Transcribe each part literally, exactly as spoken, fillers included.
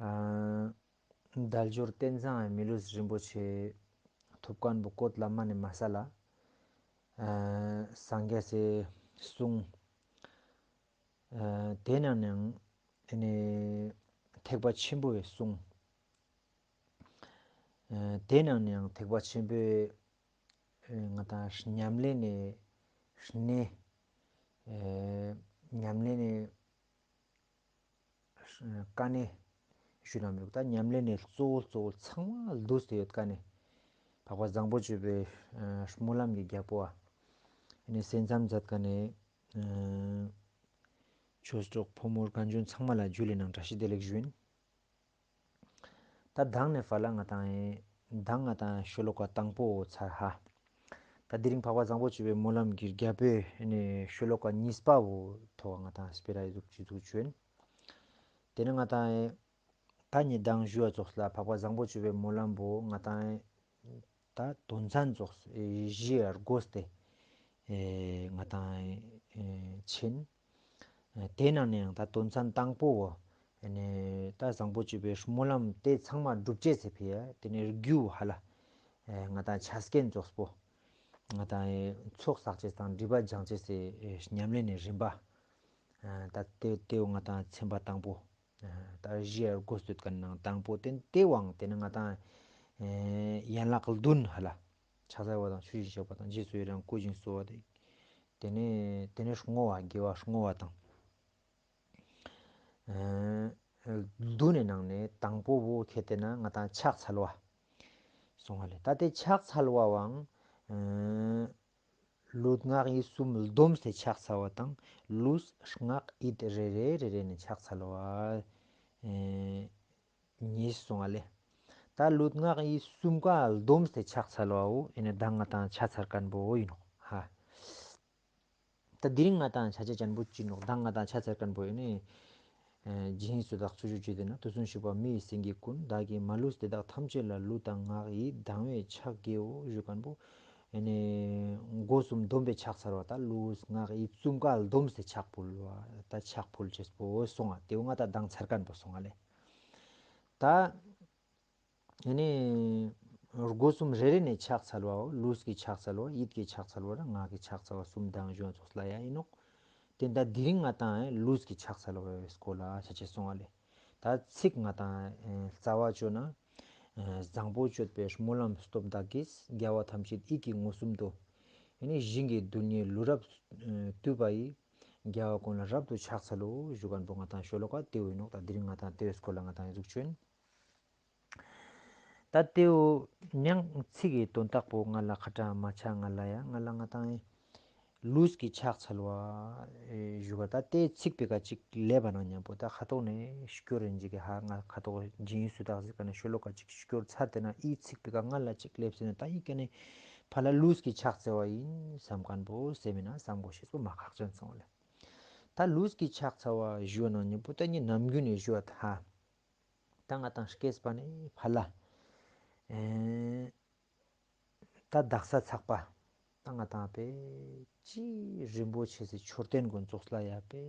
ཨ་དལ་འབྱོར་རྟེན་བཟང་མི་ལུས་རིན་པོ་ཆེ་ཐོབ་ཁན་བོ་ཀོད་ལ་མ་ནེ་མ་ས་ལ། ཨ་སངས་རྒྱས་སི་གསུང་། ཨ་དེ་ནང་ནའང་ཨ་ནི་ཐེག་པ་ཆེན་པོའི་གསུང་། ཨ་དེ་ནང་ནའང་ཐེག་པ་ཆེན་པོའི་ཨ་ང་ཏང་ཉམས་ལེན་ནི་གནད། ཨ་ཉམས་ལེན་ནི་དཀའ་གནད་ཞུ་ན་མི་རུག། ད་ཉམས་ལེན་ནི་གཙོ་བོ་གཙོ་བོ་ཚང་མ་བསྡུས་ཏེ་ཡོད་ཁན་ནི་འཕགས་པ་བཟང་པོ་སྤྱོད་པའི་ཨ་སྨོན་ལམ་གྱི་རྒྱལ་པོ་ཨ་ནི་གསན་བསམ་མཛད་ཁན་ནི་ཨ་ཆོས་གྲོགས་ཕོ་མོ་རྒན་གཞོན་ཚང་མ་ལ་ཇུ་ལེ་ནང་བཀྲ་ཤིས་བདེ་ལེགས་ཞུ་ཡིན། ད་མདང་ནེ་ཕར་ལ་ང་ཏང་ཨེ་མདང་ང་ཏང་ཤོ་ལོ་ཀ་དང་པོ་ཚར་ཧ། ད་དེ་རིང་འཕགས་པ་བཟང་པོ་སྤྱོད་པའི་སྨོན་ལམ་གྱི་རྒྱལ་པོའི་ཨ་ནི་ཤོ་ལོ་ཀ་གཉིས་པ་བོ་ཐོག་ང་ཏང་སྤེ་ར་ཨི་ཟུག་ཅི་ཟུག་ཅོ་ཡིན། དེ་ནེ་ང་ཏང་ཨེ་ད་ནི་མདང་ཞུ་བ་ཙོགས་ལ་འཕགས་པ་བཟང་པོ་སྤྱོད་པའི་སྨོན་ལམ་བོ་ང་ཏང་ཨེ་ད་དོན་ཚན་ཙོགས་ཨེ་བཞི་ཡར་བགོས་ཏེ་ཨེ་ང་ཏང་ཨེ་ཕྱིན། ཨེ་དེ་ནང་ནའང་ད་དོན་ཚན་དང་པོ་བོ་ཨེ་ནི་ད་བཟང་པོ་སྤྱོད་པའི་སྨོན་ལམ་དེ་ཚང་མ་སྒྲུབ་བྱེད་ཟེར་ཕི་ཡ་དེ་ནི་རྒྱུ་ཧ་ལ་ཨེ་ང་ཏང་ཆ་རྐྱེན་ཙོགས་པོ་ང་ཏང་ཨེ་ཚོགས་བསགས་བྱེད་དང་སྒྲིབ་པ་སྦྱང་བྱེད་ཟེར་ཨེ་ཉམས་ལེན་ནི་རིམ་པ། ཨེ་ད་དེ་དེ་བོ་ང་ཏང་ཚན་པ་དང་པོ། ཨེ་ད་བཞི་ཡར་བགོས་ཏེ་ཡོད་ཁན་ནང་དང་པོ་དེ་དེ་བོའང་དེ་ནི་ང་ཏང་ཨེ་ཡན་ལག་བདུན་ཧ་ལ། ཕྱག་འཚལ་བ་དང་ཆོས་ཞབས་ཏོག་པ་དང་རྗེས་སུ་ཡི་རང་བསྐུལ་ཞིང་གསོལ་བ་དེ། དེ་ནེ་དེ་ནེ་བསྔོ་བ་དགེ་བ་བསྔོ་བ་དང་། ཨེ་བདུན་ནི་ནང་ནེ་དང་པོ་བོ་ཁྱེར་ཏེ་ན་ང་ཏང་ཕྱག་འཚལ་བ་སོང་བ་ལེ། ད་དེ་ཕྱག་འཚལ་བའང་ཨེ་ལུས་ངག་ཡིད་གསུམ་བསྡོམས་ཏེ་ཕྱག་འཚལ་བ་དང་ལུས་ངག་ཡིད་རེ་རེ་རེ་རེ་ནེ་ཕྱག་འཚལ་བ་ཨེ་གཉིས་སོང་བ་ལེ། ད་ལུས་ངག་ཡིད་གསུམ་ཀ་བསྡོམས་ཏེ་ཕྱག་འཚལ་བའོ་ཨེ་ནི་མདང་ང་ཏང་ཕྱག་འཚལ་ཁན་བོ་ཨིན་ནོག་ཧ། ད་དེ་རིང་ང་ཏང་ཕྱག་ཆེན་པོ་ཅི་ནོག་མདང་ང་ཏང་ཕྱག་འཚལ་ཁན་བོ་ཨེ་ནི་ཨེ་སྦྱིན་སོགས་དག་ཚུལ་ཞུགས་བྱེད་དེ་ན། དུས་གསུམ་གཤེགས་པ་མི་ཡི་སེང་གེ་ཀུན། བདག་གིས་མ་ལུས་དེ་དག་ཐམས་ཅད་ལ། ལུས་དང་ངག་ཡིད་དང་བས་ཕྱག་བགྱིའོ་ཞུ་ཁན་བོ་ཨེ་ནི་སྒོ་གསུམ་བསྡོམས་པའི་ཕྱག་འཚལ་བ་ད་ལུས་ངག་ཡིད་གསུམ་ཀ་བསྡོམས་ཏེ་ཕྱག་ཕུལ་བ་ད་ཕྱག་ཕུལ་ཅེས་པོ་སོང་ང་། དེ་བོ་ང་ཏང་མདང་ཚར་ཁན་བོ་སོང་ང་ལེ། ད་ཨེ་ནི་སྒོ་གསུམ་རེ་རེ་ནེ་ཕྱག་འཚལ་བའོ། ལུས་ཀྱི་ཕྱག་འཚལ་བ་ཡིད་ཀྱི་ཕྱག་འཚལ་བ་ར་ངག་གི་ཕྱག་འཚལ་བ་གསུམ་མདང་ཞུ་བ་ཙོགས་ལ་ཡ་ཨིན་ནོག། དེ་ད་དེ་རིང་ང་ཏང་ལུས་ཀྱི་ཕྱག་འཚལ་བའི་སྐོར་ལ་ཕྱག་ཆེན་སོང་བ་ལེ། ད་ཚིག་ང་ཏང་ཨེ་རྩ་བ་ཅོ་ན་ཨེ་བཟང་པོ་སྤྱོད་པའི་སྨོན་ལམ་སྟོབས་དག་གིས། རྒྱལ་བ་ཐམས་ཅད་ཡིད་ཀྱིས་མངོན་སུམ་དུ། ཨེ་ནི་ཞིང་གི་རྡུལ་སྙེད་ལུས་རབ་ཨེ་བཏུད་པ་ཡི། རྒྱལ་བ་ཀུན་ལ་རབ་ཏུ་ཕྱག་འཚལ་ལོ་ཞུ་ཁན་བོ་ང་ཏང་ཤོ་ལོ་ཀ་དེ་བོ་ཨིན་ནོག། ད་དེ་རིང་ང་ཏང་དེའི་སྐོར་ལ་ང་ཏང་ཨི་ཟུག་ཅོ་ཡིན། ད་དེའོ་མྱང་ཚིག་གི་དོན་དག་པོ་ང་ལ་ཁ་ཏ་མ་ཆ་ང་ལ་ཡ་ང་ལ་ང་ཏང་ལུས་ཀྱི་ཕྱག་འཚལ་བ་ཞུ་ག། ད་དེ་ཚིག་པོའི་ཀ་ཅིག་ལེབ་པ་ན་ཉམ་པོ་ད་ཁ་ཐོག་ནེ་སྐྱོར་ཡིན་ཅིག་གི་ཧ། ང་ཁ་ཐོག་སྦྱིན་སོགས་དག་ཟེར་ཀ་ནེ་ཤོ་ལོ་ཀ་ཅིག་སྐྱོར་ཚར་ཏེ་ན་ཨི་ཚིག་པོའི་ཀ་ང་ལ་ཅིག་ལེབ་ཟེར་ན་ད་ཨི་ཀ་ནེ་ཕ་ལ་ལུས་ཀྱི་ཕྱག་འཚལ་བ་ཡིན་བསམ་ཁན་བོ་སེམས་མེད་ན་བསམ་དགོས་ཤེས་པོ་མ་ཁག་ཅན་སོང་ལེ། ད་ལུས་ཀྱི་ཕྱག་འཚལ་བ་ཞུ་བ་ན་ཉམ་པོ་ད་ནི་ནམ་རྒྱུན་ནེ་ཞུ་བ་ད། ད་ང་ཏང་སྐྱེས་པ་ནེ་ཕ་ལ་ཨེ་ད་དག་ས་ཚག་པ་ད་ང་ཏང་པེ་ཅི་རིན་པོ་ཆེ་སི་མཆོད་རྟེན་ཀུན་ཙོགས་ལ་ཡ་པེ་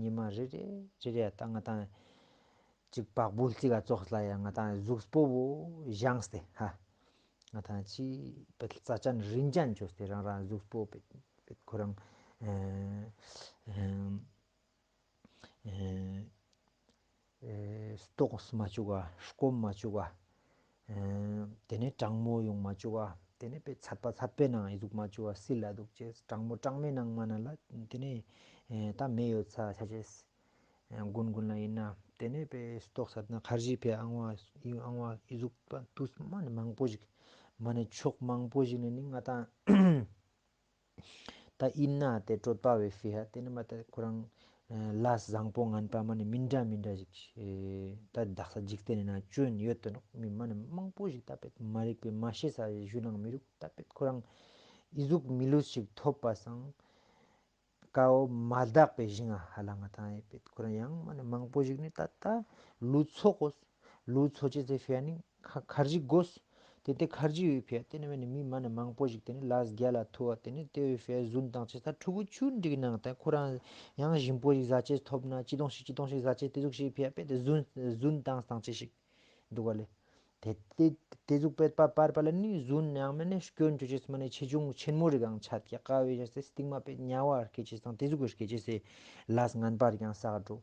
ཉི་མ་རེ་རེ་རེ་རེ་ད་ང་ཏང་ཅིག་བག་བུལ་ཙིག་ག་ཙོགས་ལ་ཡ་ང་ཏང་གཟུགས་པོ་བོ་བཞེངས་ཏེ་ཧ། ང་ཏང་ཅི་པེ་རྩ་ཅན་རིན་ཅན་ཅོས་ཏེ་རང་རང་གཟུགས་པོ་པེ་པེ་ཁོ་རང་ཨེ་ཨེ་ཨེ་ལྟོགས་མ་བཅུག་ག། སྐོམ་མ་བཅུག་ག། ཨེ་དེ་ནེ་གྲང་མོ་ཡོང་མ་བཅུག་ག། དེ་ནེ་པེ་ཚད་པ་ཚད་པའི་ནང་ཨི་ཟུག་མ་བཅུག་ག། སིལ་ལ་འདུག་ཅེས་གྲང་མོ་གྲང་མོའི་ནང་མ་ན་ལ་དེ་ནེ་ཨེ་ད་མེ་ཡོད་ས་ཆ་ཅེས་ཨེ་དགུན་དགུན་ལ་ཡིན་ན་དེ་ནེ་པེ་ལྟོགས་ས་ན་ཁར་ཇི་པེ་ཨང་བ་ཨི་ཨང་བ་ཨི་ཟུག་པ་དུས་མ་ནེ་མང་པོ་ཞིག་མ་ནེ་ཕྱོགས་མང་པོ་ཞིག་ནེ་ནི་ང་ཏང་ད་ཨིན་ན་དེ་གྲོད་པ་བའི་ཕི་ཧ་དེ་ནི་མ་ད་ཁོ་རང་ལས་བཟང་པོ་ངན་པ་མ་ནི་མི་འདྲ་མི་འདྲ་ཞིག་ད་དག་ས་འཇིག་རྟེན་ནི་ན་ཅོན་ཡོད་དོ་ནོག། མི་མ་ནི་མང་པོ་ཞིག་ད་པེ་མ་རིག་པའི་མ་ཤེས་ས་ཞུ་ནང་མི་རུག། ད་པེ་ཁོ་རང་ཨི་ཟུག་མི་ལུས་ཞིག་ཐོབ་པ་སང་ཀའོ་མ་དག་པའི་ཞིང་ང་ཧ་ལ་ང་ཏང་ཨེ་པེ་ཁོ་རང་ཡང་མ་ནི་མང་པོ་ཞིག་ནི་ད་ད་ལུས་ཚོ་གོས། ལུས་ཚོ་ཅེས་ཟེར་ཕི་ཡ་ནི་ཁ་ཁར་ཇི་གོས། ཏེ་ཏེ་ཁར་ཇི་ཡོད་ཕི་ཡ་ཏེ་ནེ་མ་ནེ་མི་མ་ནེ་མང་པོ་ཞིག་ཏེ་ནེ་ལས་རྒྱལ་ལ་ཐུ་བ་ཏེ་ནེ་ཏེ་ཡོད་ཕི་ཡ་རྫུན་བཏང་ཅེས་ད་ཕྲུ་གུ་ཆུན་འགྲིག་ནང་ཏེ་ཁོ་རང་ཡང་ཞིམ་པོ་ཞིག་ཟ་ཅེས་ཐོབ་ན་ཅི་དོང་ཞིག་ཅི་དོང་ཞིག་ཟ་ཅེས་ཏེ་ཟུག་ཞིག་ཕི་ཡ་པེ་ཏེ་རྫུན་རྫུན་བཏང་བཏང་ཅེས་ཞིག་འདུག་ག་ལེ། ཏེ་ཏེ་ཏེ་ཟུག་པེ་པ་པར་པ་ལ་ནི་རྫུན་ཡང་མ་ནེ་སྐྱོན་ཅོ་ཅེས་མ་ནེ་ཆེ་ཆུང་ཆེན་མོ་རིག་ཡང་ཆ་ཀྱག་ཀ་བའི་ཡ་སེ་སྟིང་མ་པེ་ཉ་བ་སྐྱེ་ཅེས་དང་ཏེ་ཟུག་གི་སྐྱེ་ཅེས་སེ་ལས་ངན་པ་རིག་ཡང་བསགས་འགྲོ།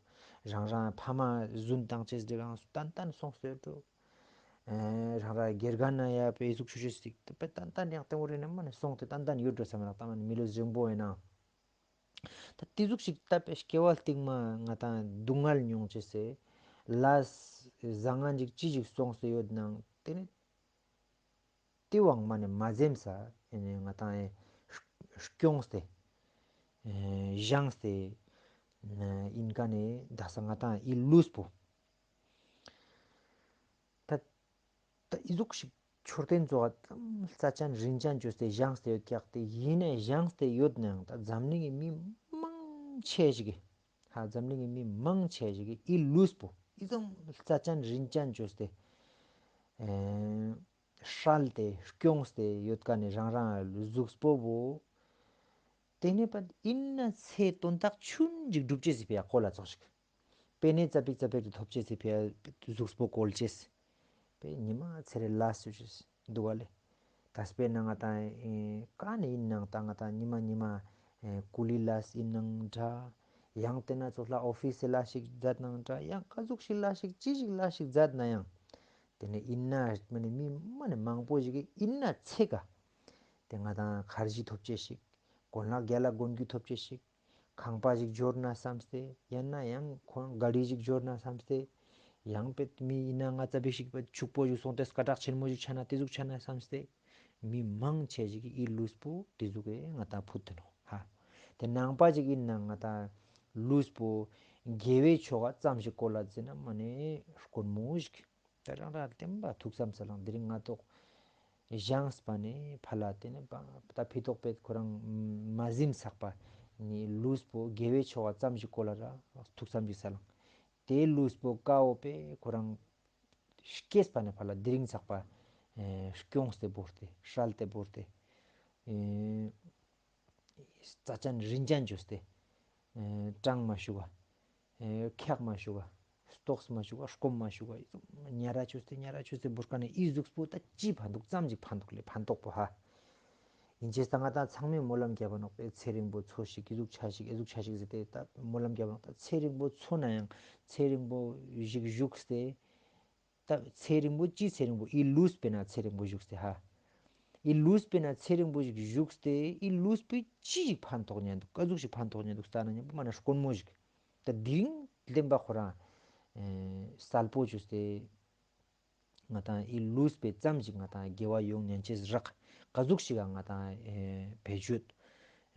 རང་རང་ཕ་མ་རྫུན་བཏང་ཅེས་རིག་ཡང་ཏན་ཏན་སོང་སྟེ་འགྲོ། ཨེ་རང་རང་དགེ་རྒན་ན་ཡ་པེ་ཟུག་ཆུ་ཆུ་སིག་ཏེ་པེ་ཏན་ཏན་ཡང་ཏེ་འོ་རེ་ན་མ་ནེ་སོང་སྟེ་ཏན་ཏན་ཡོད་འགྲོ་བསམ་རག་ཏ་མ་ནེ་མི་ལུས་རིང་པོ་ཡིན་ན། ད་ཏེ་ཟུག་ཞིག་ད་པེ་སྐྱེ་བ་སྟིང་མ་ང་ཏང་སྡུག་བསྔལ་མྱོང་ཅེས་སེ་ལས་བཟང་ངན་ཅིག་ཅི་ཞིག་སོང་སྟེ་ཡོད་ནང་ཏེ་ནེ་ཏེ་བོའང་མ་ནེ་མ་འཛེམས་ས་ཨེ་ནེ་ང་ཏང་ཨེ་སྐྱོངས་ཏེ་ཨེ་བཞེངས་ཏེ་ཨིན་ཀ་ནེ་ད་ས་ང་ཏང་ཨི་ལུས་པོ་ད་ད་ཨི་ཟུག་ཞིག་མཆོད་རྟེན་ཚོགས་ཙམ་རྩ་ཅན་རིན་ཅན་བཅོས་ཏེ་བཞེངས་ཏེ་ཡོད་ཀྱག་ཏེ་ཡིན་ནའང་བཞེངས་ཏེ་ཡོད་ནའང་ད་འཛམ་གླིང་གི་མི་མང་ཆེ་ཞིག་གི་ཧ་འཛམ་གླིང་གི་མི་མང་ཆེ་ཞིག་གི་ཨི་ལུས་པོ་ཨི་ཙམ་རྩ་ཅན་རིན་ཅན་བཅོས་ཏེ་ཨེ་སྲལ་ཏེ་སྐྱོངས་ཏེ་ཡོད་ཀ་ནེ་རང་རང་གཟུགས་པོ་བོ་ཏེ་ནེ་པ་ཨིན་ན་ཚེ་དོན་དག་ཆུན་ཅིག་སྒྲུབ་ཅེས་སི་ཕི་ཡ་ཁོ་ལ་ཙོགས་ཤིག་པེ་ནེ་ཙ་པིག་ཙ་པིག་ཏུ་ཐོབ་ཅེས་སི་ཕི་ཡ་གཟུགས་པོ་བཀོལ་ཅེས། པེ་ཉི་མ་ཚེ་རེ་ལས་སུ་ཅེས་འདུག་ག་ལེ། ད་སྤེར་ན་ང་ཏང་ཨེ་ཀ་ནེ་ཨིན་ནང་ད་ང་ཏང་ཉི་མ་ཉི་མ་ཨེ་ཀུ་ལི་ལས་ཨིན་ནང་འདྲ། ཡང་ཏེ་ན་ཙོགས་ལ་ཨོ་ཕིས་སི་ལས་ཤིག་མཛད་ནང་འདྲ། ཡང་ཀ་ཟུག་ཞིག་ལས་ཤིག་ཅི་ཞིག་ལས་ཤིག་མཛད་ནའང་ཏེ་ནེ་ཨིན་ན་མ་ནེ་མི་མ་ནེ་མང་པོ་ཞིག་གི་ཨིན་ན་ཚེ་ག་ཏེ་ང་ཏང་ཁར་ཇི་ཐོབ་ཅེས་ཤིག་གོན་ལག་རྒྱལ་ལ་གོན་རྒྱུ་ཐོབ་ཅེས་ཤིག་ཁང་པ་ཞིག་འབྱོར་ན་བསམས་ཏེ་ཡང་ན་ཡང་ཁོང་ག་རི་ཞིག་འབྱོར་ན་བསམས་ཏེ་ཡང་པེ་མི་ཨིན་ན་ང་ཙ་པིག་ཞིག་པེ་ཕྱུག་པོ་ཞིག་སོང་སྟེ་སྐད་གྲགས་ཆེན་མོ་ཞིག་ཆ་ན་ཏེ་ཟུག་ཆ་ན་བསམས་ཏེ་མི་མང་ཆེ་ཞིག་གི་ཨི་ལུས་པོ་ཏེ་ཟུག་གི་ང་ཏང་ཕུད་དེ་ནོག་ཧ། ཏེ་ནང་པ་ཞིག་ཨིན་ན་ང་ཏང་ལུས་པོ་དགེ་བའི་ཆོ་ག་ཙམ་ཞིག་བཀོལ་ལ་ཟེར་ན་མ་ནེ་དཀོན་མོ་ཞིག་ད་རང་རང་བདེན་པ་ཐུགས་བསམ་ས་ལང་དེ་རིང་ང་ཏོག་བཞེངས་པ་ནེ་ཕ་ལ་ཏེ་ནེ་པ་ད་ཕི་ཏོག་པེ་ཁོ་རང་མ་ཟིན་ཚག་པ་ནི་ལུས་པོ་དགེ་བའི་ཆོ་ག་ཙམ་ཞིག་བཀོལ་ལ་ར་ཐུགས་བསམ་ཞིག་ས་ལང་། ཏེ་ལུས་པོ་ཀ་བོ་པེ་ཁོ་རང་སྐྱེས་པ་ནེ་ཕ་ལ་དེ་རིང་ཚག་པ་ཨེ་སྐྱོངས་ཏེ་བོར་ཏེ་སྲལ་ཏེ་བོར་ཏེ་ཨེ་རྩ་ཅན་རིན་ཅན་བཅོས་ཏེ་ཨེ་གྲངས་མ་ཞུ་བ། ཨེ་ཁྱག་མ་ཞུ་ག། ལྟོགས་མ་ཞུ་ག། སྐོམ་མ་ཞུ་ག། ཉ་ར་ཆུ་སྟེ་ཉ་ར་ཆུ་སྟེ་བོར་ཀ་ནེ་ཨི་གཟུགས་པོ་ད་ཅི་ཕན་འདུག་ཙམ་ཞིག་ཕན་འདུག་ལེ་ཕན་ཐོགས་པོ་ཧ། ཨིན་ཅེས་ད་ང་ཏང་ཚང་མས་སྨོན་ལམ་རྒྱབ་པ་ནོག་པེ་ཚེ་རིང་པོ་འཚོ་ཞིག་ཨི་ཟུག་ཆ་ཞིག་ཨི་ཟུག་ཆ་ཞིག་ཟེར་ཏེ་ད་སྨོན་ལམ་རྒྱབ་པ་ནོག་ད་ཚེ་རིང་པོ་འཚོ་ནའང་ཚེ་རིང་པོ་ཞིག་བཞུགས་ཏེ། ད་ཚེ་རིང་པོ་ཅི་ཚེ་རིང་པོ་ཨི་ལུས་པེ་ན་ཚེ་རིང་པོ་བཞུགས་ཏེ་ཧ། ཨི་ལུས་པེ་ན་ཚེ་རིང་པོ་ཞིག་བཞུགས་ཏེ་ཨི་ལུས་པོ་ཅི་ཞིག་ཕན་ཐོགས་ཉན་འདུག་ཀ་ཟུག་ཞིག་ཕན་ཐོགས་ཉན་འདུག་ལྟ་ན་ཉམ་པོ་མ་ན་དཀོན་མོ་ཞིག་ད་དེ་རིང་བདེན་པ་ཁོ་རང་ཨེ་གསལ་པོ་བཅོས་ཏེ་ང་ཏང་ཨི་ལུས་པེ་ཙམ་ཞིག་ང་ཏང་དགེ་བ་ཡོང་ཉན་ཅེས་རག་ཀ་ཟུག་ཞིག་ག་ང་ཏང་ཨེ་བེད་སྤྱོད་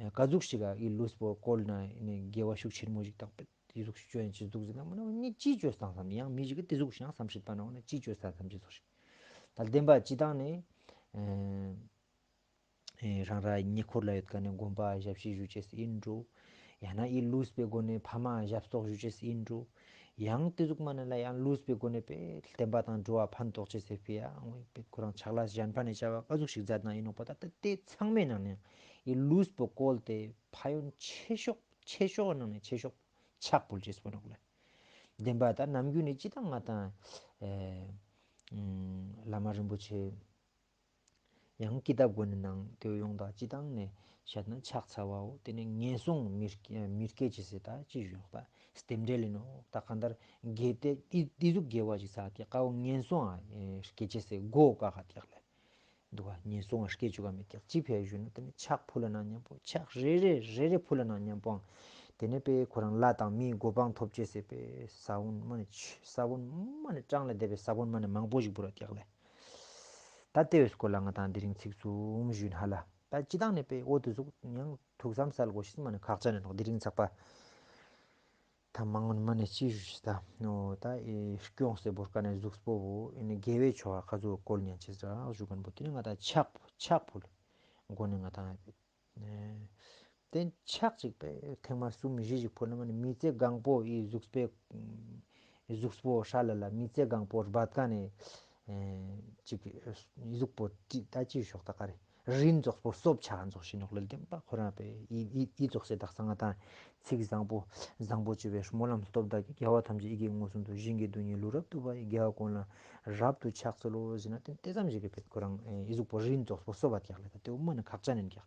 ཨེ་ཀ་ཟུག་ཞིག་ག་ཨི་ལུས་པོ་བཀོལ་ན་ཨེ་ནི་དགེ་བ་ཤུགས་ཆེན་མོ་ཞིག་དང་པེ་ཏེ་ཟུག་ཞིག་བཅོ་ཡན་ཅི་ཟུག་ཟེར་ན་མ་ན་ནི་ཅི་བཅོས་སྟངས་སམ་ཡང་མི་ཞིག་གི་ཏེ་ཟུག་ཞིག་ཡང་བསམ་ཤེས་པ་ན་འོ་ན་ཅི་བཅོས་སྟངས་སམ་ཅི་ཟུག་ཞིག་ད་བདེན་པ་ཅི་དང་ནི་ཨེ་ཨེ་རང་ར་ཉེ་འཁོར་ལ་ཡོད་ཀ་ནི་དགོན་པ་ཞབས་ཕྱི་ཞུ་ཅེས་ཨིན་འགྲོ། ཡང་ན་ཨི་ལུས་པེ་སྒོ་ནེ་ཕ་མ་ཞབས་ཏོག་ཞུ་ཅེས་ཨིན་འགྲོ། ཡང་ཏེ་ཟུག་མ་ན་ལ་ཡང་ལུས་པེ་སྒོ་ནེ་པེ་བདེན་པ་དང་འགྲོ་བ་ཕན་ཐོགས་ཅེས་ཟེར་ཕི་ཡ་ཁོ་རང་ཕྱག་ལས་གཞན་ཕན་ནི་བྱ་བ་ཀ་ཟུག་ཞིག་མཛད་ན་ཨིན་ནོག་པ་ད་ད་ཏེ་ཚང་མའི་ནང་ནེ་ཨི་ལུས་པོ་བཀོལ་ཏེ་ཕན་ཡོན་ཆེ་ཤོས་ཆེ་ཤོས་ནང་ནེ་ཆེ་ཤོས་ཕྱག་ཕུལ་ཅེས་པོ་ནོག་ལེ། བདེན་པ་ད་ནམ་རྒྱུན་ནེ་ཅི་དང་ང་ཏང་ཨེ་བླ་མ་རིན་པོ་ཆེ་ཡང་ཀི་ཏབ་གོ་ནེ་ནང་ཏེ་ཡོང་ད་ཅི་དང་ནེ་བཤད་ན་ཕྱག་འཚལ་བའོ། ཏེ་ནེ་ངན་སོང་མི་སྐྱེ་མི་སྐྱེ་ཅེས་སི་ད་ཅི་ཞུ་ཡོང་ད་རྟེན་འབྲེལ་ཨིན་ནོག་ད་གང་ལྟར་དགེ་ཏེ་ཏེ་ཟུག་དགེ་བ་ཞིག་བསགས་ཏེ་ཀ་བོ་ངན་སོང་ཨ་ཨེ་སྐྱེ་ཅེས་སི་སྒོ་ཀ་ཁ་ཏེ་ལེ། འདུག་ག་ངན་སོང་ང་སྐྱེ་བཅུག་ག་མེད་ཀྱག་ཅི་ཕི་ཡ་ཞུ་ན་ཏེ་ནེ་ཕྱག་ཕུལ་ན་ཉམ་པོ་ཕྱག་རེ་རེ་རེ་རེ་ཕུལ་ན་ཉམ་པོའང་ཏེ་ནེ་པེ་ཁོ་རང་ལྷ་དང་མིའི་གོ་འཕང་ཐོབ་ཅེས་སི་པེ་ས་བོན་མ་ནེ་ཆུ་ས་བོན་མ་ནེ་གྲངས་ལས་འདས་པའི་ས་བོན་མ་ནེ་མང་པོ་ཞིག་བོར་བ་ཀྱག་ལེ། ད་ཏེ་བོའི་སྐོར་ལ་ང་ཏང་དེ་རིང་ཚིག་གསུམ་ཞུས་ན་ཧ་ལ། ད་ཅི་དང་ནེ་པེ་འོ་ཏེ་ཟུག་ཡང་ཐུགས་བསམ་གསལ་དགོས་ཤེས་མ་ནེ་ཁག་ཅན་ཨིན་ནོག་དེ་རིང་ཚག་པ། ད་མང་ངོ་མ་ནེ་ཅི་ཞུ་ཞིག་ད་ནོ་ད་ཨེ་སྐྱོངས་ཏེ་བོར་ཀ་ནེ་གཟུགས་པོ་བོ་ཨེ་ནི་དགེ་བའི་ཆོ་ག་ཀ་ཟུག་བཀོལ་ཉན་ཅེས་རག་ཞུ་མཁན་པོ་ཏེ་ནེ་ང་ཏང་ཕྱག་ཕྱག་ཕུལ་སྒོ་ནེ་ང་ཏང་ཨེ་ཏེ་ཕྱག་ཅིག་པེ་ཐེངས་མ་གསུམ་བཞི་ཞིག་ཕུལ་ན་མ་ནེ་མི་ཚེ་གང་པོ་ཨི་གཟུགས་པོའི་གཟུགས་པོ་ཧྲ་ལ་ལ་མི་ཚེ་གང་པོ་རྦད་ཀ་ནེ་ ཨེ་ཅིག་ཨི་ཟུག་པོ་ཅི་ད་ཅི་ཞོག་ད་ག་རེ། རིན་ཙོགས་པོ་སོབ་ཆག་ཙོགས་ཤིག་ནོག་ལེ། བདེན་པ་ཁོ་རང་པེ་ཨི་ཨི་ཨི་ཙོགས་སེ་དག་ས་ང་ཏང་ཚིག་བཟང་པོ་བཟང་པོ་ཅོ་བའི་སྨོན་ལམ་སྟོབས་དག་གིས་རྒྱལ་བ་ཐམས་ཅད་ཡིད་ཀྱི་མངོན་སུམ་དུ། ཞིང་གི་རྡུལ་སྙེད་ཀླུ་རབ་ཏུ་བབ་པ་ཡི། རྒྱལ་བ་ཀུན་ལ་རབ་ཏུ་ཕྱག་འཚལ་ལོ་ཟེར་ན་ཏེ་ཏེ་ཙམ་ཞིག་གི་པེ་ཁོ་རང་ཨི་ཟུག་པོ་རིན་ཙོགས་པོ་སོབ་བ་ཀྱག་ལེ། ད་ཏེ་འོ་མ་ནི་ཁག་ཅན་ཨིན་ཀྱག།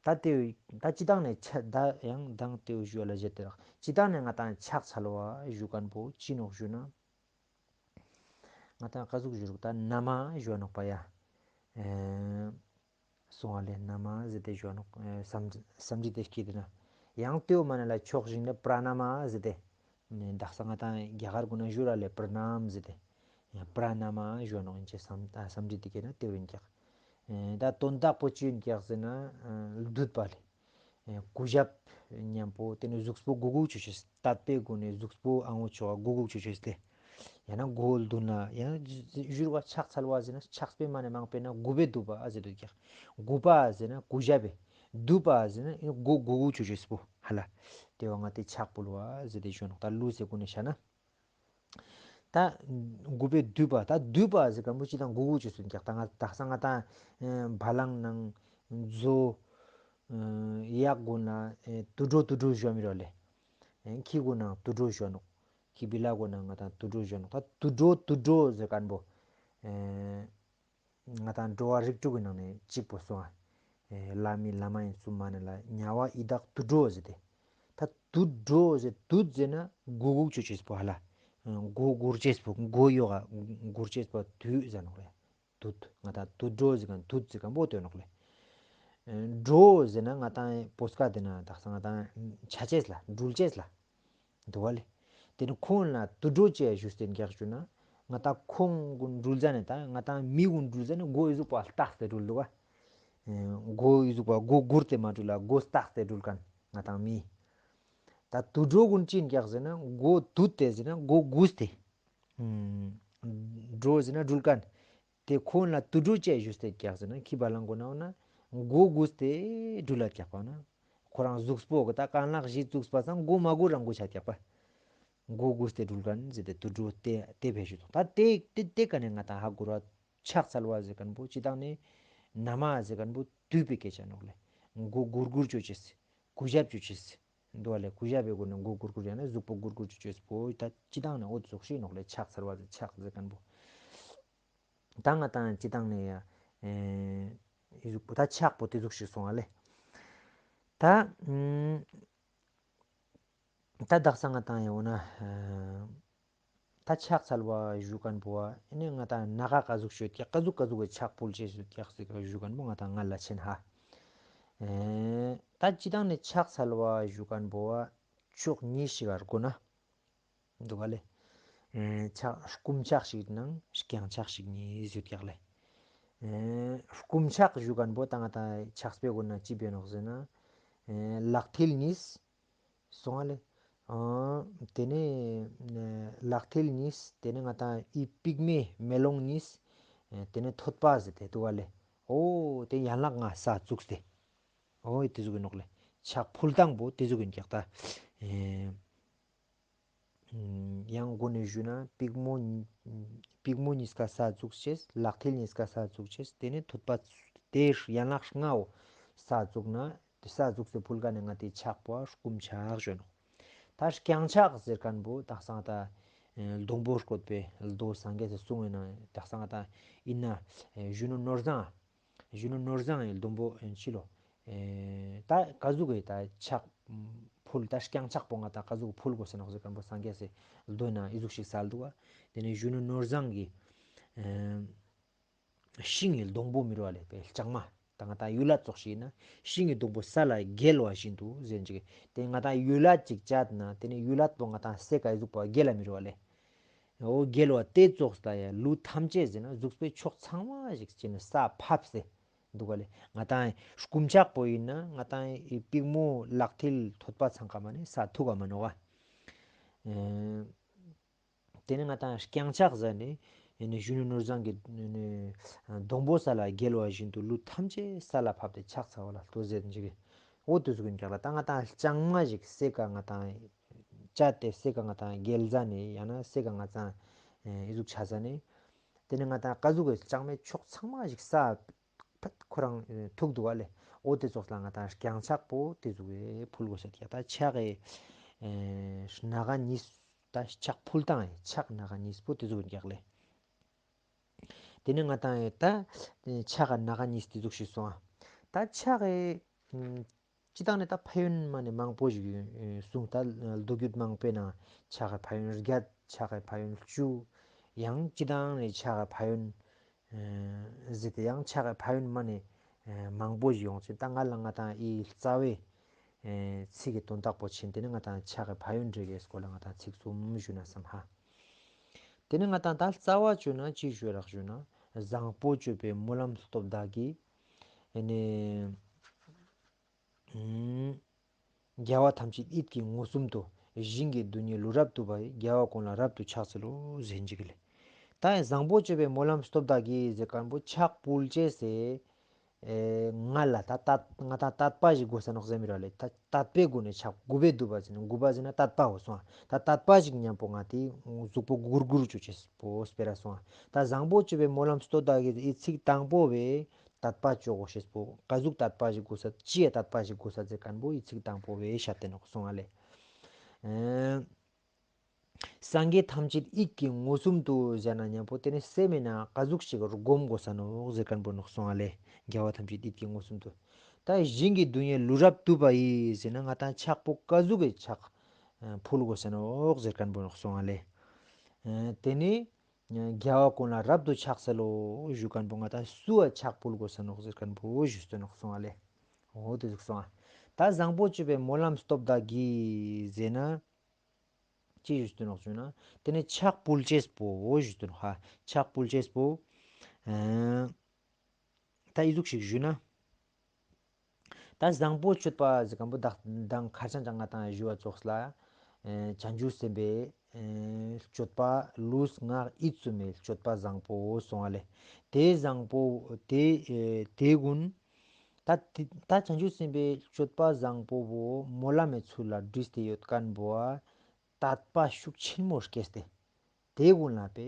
ད་ཏེ་ད་ཅི་དང་ནས་ཆ་ད་ཡང་དང་ཏེ་བོ་ཞུ་བ་ལ་བཞེད་དེ་རག། ཅི་དང་ནས་ང་ཏང་ཕྱག་འཚལ་བ་ཞུ་ཁན་པོ་ཅི་ནོག་ཞུ་ན། ང་ཏང་ཀ་ཟུག་ཞུ་རུག་ད་ན་མ་ཞུ་ནོག་པ་ཡ། ཨེ་སོང་བ་ལེ། ན་མ་ཟེར་ཏེ་ཞུ་ནོག། ཨེ་སམ་སམ་ཇི་ཏེ་སྐྱིད་དེ་ན། ཡང་ཏེ་བོ་མ་ནི་ལ་ཕྱོགས་ཞིག་ནས་པྲ་ན་མ་ཟེར་ཏེ། ནི་དག་ས་ང་ཏང་རྒྱ་གར་གུན་ན་ཞུ་ར་ལེ་པྲ་ནམ་ཟེར་ཏེ། ཡང་པྲ་ན་མ་ཞུ་ནོག་ཨིན་ཅེ་སམ་ཨ་སམ་ཇི་ཏེ་སྐྱིད་ན་ཏེ་བོ་ཨིན་ཀྱག། ཨེ་ད་དོན་དག་པོ་ཅི་ཨིན་ཀྱག་ཟེར་ན་ཨ་བདུད་པ་ལེ། ཨེ་གུས་ཞབས་ཉམ་པོ་ཏེ་ནི་གཟུགས་པོ་གུག་གུག་ཅོ་ཅེས། དད་པའི་སྒོ་ནས་གཟུགས་པོ་ཨ་ངོ་ཆོ་གུག་གུག་ཅོ་ཅེས་ཏེ། ཡང་ན་མགོ་བོ་མདུན་ལ་ཡང་ན་ཞུ་བ་ཕྱག་འཚལ་བ་ཟེར་ན་ཕྱག་དཔེ་མ་ནི་མང་པོ་ན་གུས་པས་འདུད་པ་ཨ་ཟེར་དུག་ཀྱག། གུས་པ་ཟེར་ན་གུས་ཞབས་པས། འདུད་པ་ཟེར་ན་མགོ་གུག་གུག་ཅོ་ཅེས་པོ་ཧ་ལ། ཏེ་བོ་ང་ཏེ་ཕྱག་ཕུལ་བ་ཟེར་ཏེ་ཞུ་ནོག། ད་ལུས་སི་སྒོ་ནས་ཤ་ན། ད་གུས་པས་འདུད་པ། ད་འདུད་པ་ཟེར་ཁན་པོ་ཅི་དང་གུག་གུག་ཅོ་ཅེས་ཀྱག། ད་ང་དག་ས་ང་ཏང་ཨེ་བ་ལང་ནང་མཛོ་ཨེ་གཡག་གུན་ན་ཨེ་དུད་འགྲོ་དུད་འགྲོ་ཞུ་མི་རོ་ལེ། ཨེ་ཁྱི་གུན་ན་དུད་འགྲོ་ཞུ་ནོག། ཁྱི་བི་ལ་གུན་ན་ང་ཏང་དུད་འགྲོ་ཞུ་ནོག། ད་དུད་འགྲོ་དུད་འགྲོ་ཟེར་ཁན་པོ་ཨེ་ང་ཏང་འགྲོ་བ་རིགས་དྲུག་གི་ནང་ནས་གཅིག་པོ་སོང་ཨ། ཨེ་ལྷ་མི་ལྷ་མ་ཡིན་གསུམ་མ་ནི་ལ་དམྱལ་བ་ཡི་དྭགས་དུད་འགྲོ་ཟེར་ཏེ། ད་དུད་འགྲོ་ཟེར་དུད་ཟེར་ན་གུག་གུག་ཅོ་ཅེས་པོ་ཧ་ལ། མགོ་སྒུར་ཅེས་པོ་མགོ་ཡོག་ག་སྒུར་ཅེས་པོ་དུད་ཟེར་ནོག་ལེ། དུད་ང་ཏང་དུད་འགྲོ་ཟེར་ཁན་དུད་ཟེར་ཁན་པོ་ཏེ་ནོག་ལེ། ཨེ་འགྲོ་ཟེར་ན་ང་ཏང་པོ་སྐད་དེ་ན་དག་ས་ང་ཏང་ཆ་ཅེས་ལ་འགྲུལ་ཅེས་ལ། འདུག་པ་ལེ། ཏེ་ནི་ཁོང་ལ་དུད་འགྲོ་ཅེས་ཞུས་ཏེ་ཀྱག་ཞུ་ན། ང་ཏང་ཁོང་གུན་འགྲུལ་ཟ་ནེ་ད་ང་ཏང་མི་གུན་འགྲུལ་ཟ་ནེ་མགོ་ཨི་ཟུག་པ་ལྟགས་ཏེ་འགྲུལ་འདུག་པ། ཨེ་མགོ་ཨི་ཟུག་པ་མགོ་སྒུར་ཏེ་མ་འགྲུལ་ལ་མགོ་ལྟགས་ཏེ་འགྲུལ་ཁན་ང་ཏང་མི། ད་དུད་འགྲོ་གུན་ཅི་ཨིན་ཀྱག་ཟེར་ན་མགོ་དུད་དེ་ཟེར་ན་མགོ་སྒུར་ཏེ། ཨུམ་འགྲོ་ཟེར་ན་འགྲུལ་ཁན། ཏེ་ཁོང་ལ་དུད་འགྲོ་ཅེས་ཞུས་ཏེ་ཀྱག་ཟེར་ན་ཁྱི་བ་ལང་གུན་ན་འོ་ན་མགོ་སྒུར་ཏེ་འགྲུལ་ལ་ཀྱག་པ་ན། ཁོ་རང་གཟུགས་པོ་གི་ད་རྐང་ལག་བཞི་བཙུགས་པ་སང་མགོ་མ་སྒུར་རང་མགོ་ཆ་ཀྱག་པ། མགོ་སྒུར་ཏེ་འགྲུལ་ཁན་ཟེར་ཏེ་དུད་འགྲོ་ཏེ་ཏེ་བེད་ཞུ་དང་། ད་ཏེ་ཏེ་ཏེ་ཀ་ནེ་ང་ཏང་ཧ་གོ་ར་ཕྱག་འཚལ་བ་ཟེར་ཁན་པོ་ཅི་དང་ནི་ན་མ་ཟེར་ཁན་པོ་དུད་པའི་སྐད་ཆ་ནོག་ལེ། མགོ་སྒུར་སྒུར་ཅོ་ཅེས། གུས་ཞབས་ཅོ་ཅེས། འདུག་པ་ལེ། གུས་ཞབས་པའི་སྒོ་ནས་མགོ་སྒུར་སྒུར་ཡང་ན་གཟུགས་པོ་སྒུར་སྒུར་ཅོ་ཅེས་པོ་ད་ཅི་དང་ནི་འོ་ཙོགས་ཤིག་ནོག་ལེ། ཕྱག་འཚལ་བ་ཟེར་ཕྱག་ཟེར་ཁན་པོ། ད་ང་ཏང་ཅི་དང་ནི་ཡ་ཨེ་ཨི་ཟུག་པོ་ད་ཕྱག་པོ་ཏེ་ཟུག་ཤིག་སོང་བ་ལེ། ད་ཨུམ་ད་དག་ས་ང་ཏང་ཡ་འོ་ན་ཨེ་ད་ཕྱག་འཚལ་བ་ཞུ་ཁན་པོ་བ་ཨེ་ནི་ང་ཏང་ན་ཁ་ཀ་ཟུག་ཤོད་ཀྱག་ཀ་ཟུག་ཀ་ཟུག་གི་ཕྱག་ཕུལ་ཅེས་ཤོད་ཀྱག་ཟེར་ཞུ་ཁན་པོ་ང་ཏང་ང་ལ་ཆེན་ཧ། ཨེ་ད་ཅི་དང་ནི་ཕྱག་འཚལ་བ་ཞུ་ཁན་པོ་བ་ཕྱོགས་གཉིས་ཤིག་གར་གོ་ན། འདུག་ག་ལེ། ཨེ་ཕྱག་སྐུ་མཆག་ཞིག་ནང་རྐྱང་ཕྱག་ཞིག་གཉིས་ཡོད་ཀྱག་ལེ། ཨེ་སྐུ་མཆག་ཞུ་ཁན་པོ་ད་ང་ཏང་ཕྱག་དཔེ་གུན་ན་ཅི་བེ་ནོག་ཟེར་ན། ཨེ་ལག་མཐིལ་གཉིས། སོང་བ་ལེ། ཨ་ཏེ་ནེ་ཨེ་ལག་མཐིལ་གཉིས་ཏེ་ནེ་ང་ཏང་ཨི་པིག་མའི་མེ་ལོང་གཉིས། ཨེ་ཏེ་ནེ་ཐོད་པ་ཟེར་ཏེ་འདུག་ག་ལེ། འོ་ཏེ་ཡན་ལག་ལྔ་ས་བཙུགས་ཏེ། འོ་ཏེ་ཟུག་གི་ནོག་ལེ། ཕྱག་ཕུལ་སྟངས་པོ་ཏེ་ཟུག་གི་ཀྱག་ད། ཨེ་ཡང་སྒོ་ནས་ཞུ་ན་པིག་མོ་པིག་མོ་གཉིས་ཀ་ས་བཙུགས་ཅེས། ལག་མཐིལ་གཉིས་ཀ་ས་བཙུགས་ཅེས། ཏེ་ནེ་ཐོད་པ་ཏེ་ཡན་ལག་ལྔའོ་ས་བཙུགས་ན་ས་བཙུགས་ཏེ་ཕུལ་ཁན་ནི་ང་ཏི་ཕྱག་པོ་སྐུ་མཆག་ཞུ་ནོག། ད་རྐྱང་ཕྱག་ཟེར་ཁན་པོ་དག་ས་ད་ཨེ་སྡོང་པོ་བཀོད་པའི་མདོ་སངས་རྒྱས་སི་གསུང་ཨིན་ན་དག་ས་ད་ཨིན་ན་ཨེ་གཞོན་ནུ་ནོར་བཟང་གཞོན་ནུ་ནོར་བཟང་ངི་སྡོང་པོ་ཨེ་ཕྱི་ལོ། ཨེ་ད་ཀ་ཟུག་གི་ད་ཕྱག་ཕུལ་ད་རྐྱང་ཕྱག་པོ་ང་ཏང་ཀ་ཟུག་ཕུལ་དགོས་ཟེར་ནོག་ཟེར་ཁན་པོ་སངས་རྒྱས་སི་མདོ་ན་ཨི་ཟུག་ཤིག་སལ་འདུག་པ། ཏེ་ནེ་གཞོན་ནུ་ནོར་བཟང་གི་ཨེ་ཤིང་ངི་སྡོང་པོ་མི་རུ་བ་ལེ་པེ་ལྕང་མ། ད་ང་ཏང་ཡུལ་ལྷ་ཙོགས་ཤིག་ཨིན་ན་ཤིང་ངི་སྡོང་པོ་ས་ལ་འགྱེལ་བ་བཞིན་དུ་ཟེར་ཅིག། ཏེ་ང་ཏང་ཡུལ་ལྷ་ཅིག་བཅད་ན་ཏེ་ནེ་ཡུལ་ལྷ་པོ་ང་ཏང་སེ་ཀ་ཨི་ཟུག་པོ་འགྱེལ་ལ་མི་རུ་བ་ལེ། འོ་འགྱེལ་བ་ཏེ་ཙོགས་ད་ཡ་ལུས་ཐམས་ཅད་ཟེར་ན་གཟུགས་པོའི་ཕྱོགས་ཚང་མ་ཞིག་ཅིག་ནི་ས་ཕབ་སྟེ་འདུག་ག་ལེ། ང་ཏང་སྐུ་མཆག་པོ་ཨིན་ན་ང་ཏང་ཨི་པིག་མོ་ལག་མཐིལ་ཐོད་པ་ཚང་ཀ་མ་ནེ་ས་ཐུག་ག་མ་ནོག་ག། ཨེ་ཏེ་ནེ་ང་ཏང་རྐྱང་ཕྱག་ཟེར་ནེ་ཨེ་ནི་གཞོན་ནུ་ནོར་བཟང་གི་ཨེ་ནི་སྡོང་པོ་ས་ལ་འགྱེལ་བ་བཞིན་དུ་ལུས་ཐམས་ཅད་ས་ལ་ཕབ་སྟེ་ཕྱག་འཚལ་བ་ལ་ལྟོས་ཟེར་ཅིག། འོ་ཏེ་ཟུག་ཨིན་ཀྱག་ལེ། ད་ང་ཏང་ལྕང་མ་ཞིག་སེ་ཀ་ང་ཏང་བཅད་དེ་སེ་ཀ་ང་ཏང་འགྱེལ་ཟ་ནེ་ཡང་ན་སེ་ཀ་ང་ཏང་ཨེ་ཨི་ཟུག་ཆ་ཟ་ནེ་ ཏེ་ནེ་ང་དང་ཀ་ཟུག་གི་ལྕང་མའི་ཕྱོགས་ཚང་མ་ཞིག་ས་ཕད་ཁོ་རང་ཐུག་དུག་པ་ལེ། འོ་ཏེ་ཙོགས་ལ་ང་དང་རྐྱང་ཕྱག་པོ་ཏེ་ཟུག་གི་ཕུལ་གོས་ཤེད་ཀྱག། ད་ཕྱག་གི་ཨེ་སྣ་ཁ་གཉིས། ད་ཕྱག་ཕུལ་སྟངས་ཕྱག་སྣ་ཁ་གཉིས་པོ་ཏེ་ཟུག་ཨིན་ཀྱག་ལེ། ཏེ་ནེ་ང་དང་ད་ཕྱག་གི་སྣ་ཁ་གཉིས་ཏེ་ཟུག་ཞིག་སོང་ང་། ད་ཕྱག་གི་སྤྱིར་བཏང་ནེ་ད་ཕན་ཡོན་མ་ནེ་མང་པོ་ཞིག་གསུངས། ད་མདོ་རྒྱུད་མང་པོའི་ནང་ཕྱག་གི་ཕན་ཡོན་བརྒྱད། ཕྱག་གི་ཕན་ཡོན་བཅུ། ཡང་སྤྱིར་བཏང་ནེ་ཕྱག་གི་ཕན་ཡོན་ཨེ་ཟེར་ཏེ་ཡང་ཕྱག་གི་ཕན་ཡོན་མ་ནེ་ཨེ་མང་པོ་ཞིག་ཡོང་ཅེས། ད་ང་ལ་ང་དང་འི་རྩ་བའི་ཨེ་ཚིག་གི་དོན་དག་པོ་ཆེན་ཏེ་ནེ་ང་དང་ཕྱག་གི་ཕན་ཡོན་འདྲེ་གེ་སྐོར་ལ་ང་དང་ཚིག་གསུམ་ཞུ་ན་སམ་ཧ། ཏེ་ནེ་ང་དང་ད་རྩ་བ་ཅོས་ན་ཅི་ཞུ་རག་ཞུ་ན། བཟང་པོ་སྤྱོད་པའི་སྨོན་ལམ་སྟོབས་དག་གིས། ཨེ་ནེ་ཨུམ། རྒྱལ་བ་ཐམས་ཅད་ཡིད་ཀྱིས་མངོན་སུམ་དུ། ཞིང་གི་རྡུལ་སྙེད་ཀླུ་རབ་བཏུལ་བ་ཡི། རྒྱལ་བ་ཀུན་ལ་རབ་ཏུ་ཕྱག་འཚལ་ལོ། ཟེར་ཅིག་ལེ། ད་བཟང་པོ་སྤྱོད་པའི་སྨོན་ལམ་སྟོབས་དག་གིས་ཟེར་ཁན་པོ་ཕྱག་ཕུལ་ཅེས་སི་ཨེ་ང་ལ་ད་ད་ང་དང་དད་པ་ཞིག་དགོས་ས་ནོག་ཟེར་མི་ར་ལེ། ད་དད་པའི་སྒོ་ནེ་ཕྱག་དགུ་པའི་བསྡུ་བ་ཟེར་ན་དགུ་པ་ཟེར་ན་དད་པ་བོ་སོང་ང་། ད་དད་པ་ཞིག་ཉམ་པོ་ང་དང་གཟུགས་པོ་གུར་གུར་ཅོ་ཅེས་པོ་སྤེ་ར་སོང་ང་། ད་བཟང་པོ་སྤྱོད་པའི་སྨོན་ལམ་སྟོབས་དག་གིས་འི་ཚིག་དང་པོ་བོ་དད་པ་ཅོ་གོས་ཤེས་པོ། ཀ་ཟུག་དད་པ་ཞིག་དགོས་ས་ཅིའི་དད་པ་ཞིག་དགོས་ས་ཟེར་ཁན་པོ་འི་ཚིག་དང་པོ་བོ་ཤད་དེ་ནོག་སོང་ང་ལེ། ཨེ་སངས་རྒྱས་ཐམས་ཅད་ཡིད་ཀྱིས་མངོན་སུམ་དུ་ཟེར་ན་ཉམ་པོ་ཏེ་ནེ་སེམས་མི་ནང་ཀ་ཟུག་ཞིག་སྒོམ་དགོས་ས་ནོག་ཟེར་ཁན་པོ་ནོག་སོང་ང་ལེ། རྒྱལ་བ་ཐམས་ཅད་ཡིད་ཀྱིས་མངོན་སུམ་དུ། ད་ཞིང་གི་རྡུལ་སྙེད་ཀླུ་རབ་བཏུལ་བ་ཡི་ཟེར་ན་ང་དང་ཕྱག་པོ་ཀ་ཟུག་གི་ཕྱག་ཕུལ་དགོས་ས་ནོག་ཟེར་ཁན་པོ་ནོག་སོང་ང་ལེ། ཨེ་ཏེ་ནེ་རྒྱལ་བ་ཀུན་ལ་རབ་ཏུ་ཕྱག་འཚལ་ལོ་ཞུ་ཁན་པོ་ང་དང་སུའ་ཕྱག་ཕུལ་དགོས་ས་ནོག་ཟེར་ཁན་པོ་ཞུས་ཏེ་ནོག་སོང་ང་ལེ། འོ་ཏེ་ཟུག་སོང་ང་། ད་བཟང་པོ་སྤྱོད་པའི་སྨོན་ལམ་སྟོབས་དག་གིས་ཟེར་ན་ཅི་ཞུས་ཏེ་ནོག་ཞུ་ན་ཏེ་ནེ་ཕྱག་ཕུལ་ཅེས་པོ་ཞུས་ཏེ་ནོག་ཧ། ཕྱག་ཕུལ་ཅེས་པོ་ཨེ་ད་འི་ཟུག་ཞིག་ཞུ་ན། ད་བཟང་པོ་སྤྱོད་པ་ཟེར་ཁན་པོ་དག་དང་ཁར་ཆང་ཅང་ང་དང་ཞུ་བ་ཙོགས་ལ། ཨེ་བྱང་ཆུབ་སེམས་དཔའི་ཨེ་སྤྱོད་པ་ལུས་ངག་ཡིད་གསུམ་མའི་སྤྱོད་པ་བཟང་པོ་སོང་ང་ལེ། ཏེ་བཟང་པོ་ཏེ་ཨེ་ཏེ་གུན་ད་ཏེ་ད་བྱང་ཆུབ་སེམས་དཔའི་སྤྱོད་པ་བཟང་པོ་བོ་སྨོན་ལམ་མི་ཚུལ་ལ་བྲིས་ཏེ་ཡོད་ཁན་པོ་ཨ་དད་པ་ཤུགས་ཆེན་མོ་སྐྱེས་ཏེ། ཏེ་གུན་ལ་པེ་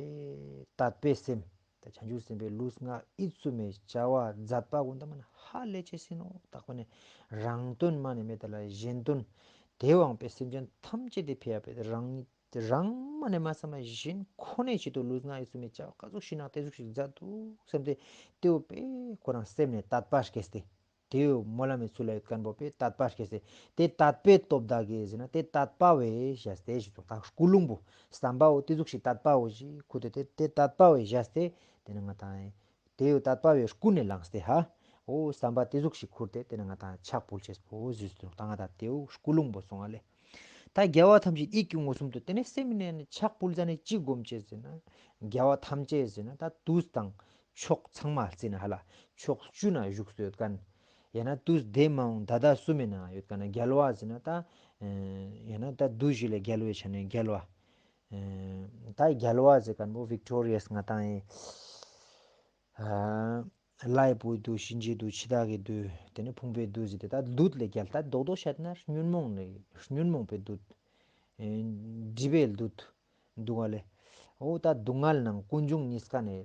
དད་པའི་སེམས། ད་བྱང་ཆུབ་སེམས་དཔའི་ལུས་ངག་ཡིད་གསུམ་མའི་བྱ་བ་མཛད་པ་གུན་ད་མ་ནེ་ཧ་ལས་ཅེས་ཨིན་ནོག། དག་པ་ནེ་རང་དོན་མ་ནེ་མེད་ད་ལ་གཞན་དོན། ཏེ་བོའང་པེ་སེམས་ཅན་ཐམས་ཅད་དི་ཕི་འ་པེ་རང་རང་མ་ནེ་མ་སམ་མ་གཞན་ཁོ་ནའི་ཆེད་དུ་ལུས་ངག་ཡིད་གསུམ་མའི་བྱ་བ་ཀ་ཟུག་ཤིག་ན་ཏེ་ཟུག་ཤིག་མཛད་དུག་སམ་སྟེ་ཏེ་བོ་པེ་ཁོ་རང་སེམས་ནེ་དད་པ་སྐྱེས་ཏེ། ཏེ་བོ་སྨོན་ལམ་མི་ཚུལ་ལ་ཡོད་ཁན་པོ་པེ་དད་པ་སྐྱེས་ཏེ། ཏེ་དད་པའི་སྟོབས་དག་གིས་ཟེར་ན་ཏེ་དད་པ་བོའི་ཞེས་ཏེ་ཞུ་དུག། ད་ཀུན་སློང་པོ་སམ་པ་བོ་ཏེ་ཟུག་ཤིག་དད་པ་བོ་ཞིག་ཁུར་ཏེ་ཏེ་ཏེ་དད་པ་བོའི་ཞེས་ཏེ་ཏེ་ནེ་ང་དང་ཏེ་བོ་དད་པ་བོའི་ཀུན་ནེ་བླངས་ཏེ་ཧ། འོ་སམ་པ་ཏེ་ཟུག་ཤིག་ཁུར་ཏེ་ཏེ་ནེ་ང་དང་ཕྱག་ཕུལ་ཅེས་པོ་ཞུས་ཏེ་ནོག། ད་ང་དང་ཏེ་བོ་ཀུན་སློང་པོ་སོང་ང་ལེ། ད་རྒྱལ་བ་ཐམས་ཅད་ཡིད་ཀྱིས་མངོན་སུམ་དུ། ཏེ་ནེ་སེམས་ནེ་ཕྱག་ཕུལ་ཟ་ནེ་ཅི་སྒོམ་ཅེས་ཟེར་ན། རྒྱལ་བ་ཐམས་ཅད་ཟེར་ན་ད་དུས་དང་ཕྱོགས་ཚང་མ་ཟེར་ན་ཧ་ལ་ཕྱོགས་བཅུ་ན་བཞུགས་སུ་ཡོད་ཁན། ཡང་ན་དུས་འདས་མ་འོངས་ད་ལྟ་གསུམ་མི་ནང་ཡོད་ཁན་རྒྱལ་བ་ཟེར་ན་ད་ཡང་ན་ད་དུས་བཞི་ལས་རྒྱལ་བའི་ཆ་ནས་རྒྱལ་བ། ད་རྒྱལ་བ་ཟེར་ཁན་པོ་ཝིག་ཊོ་རི་ཡས་ང་དང་ཨེ། ལྷའི་བུའི་བདུད། གཤིན་རྗེའི་བདུད། འཆི་བདག་གི་བདུད། ཏེ་ནེ་ཕུང་པོའི་བདུད་ཟེར་ཏེ་ད་བདུད་ལས་རྒྱལ། ད་རྡོག་རྡོག་ཤད་ན་ཉོན་མོངས་ལས་ཉོན་མོངས་པའི་བདུད། ཨེ་སྒྲིབ་པའི་བདུད། སྡུག་བསྔལ་ལས། འོ་ད་སྡུག་བསྔལ་ནང་ཀུན་འབྱུང་གཉིས་ཀ་ནེ།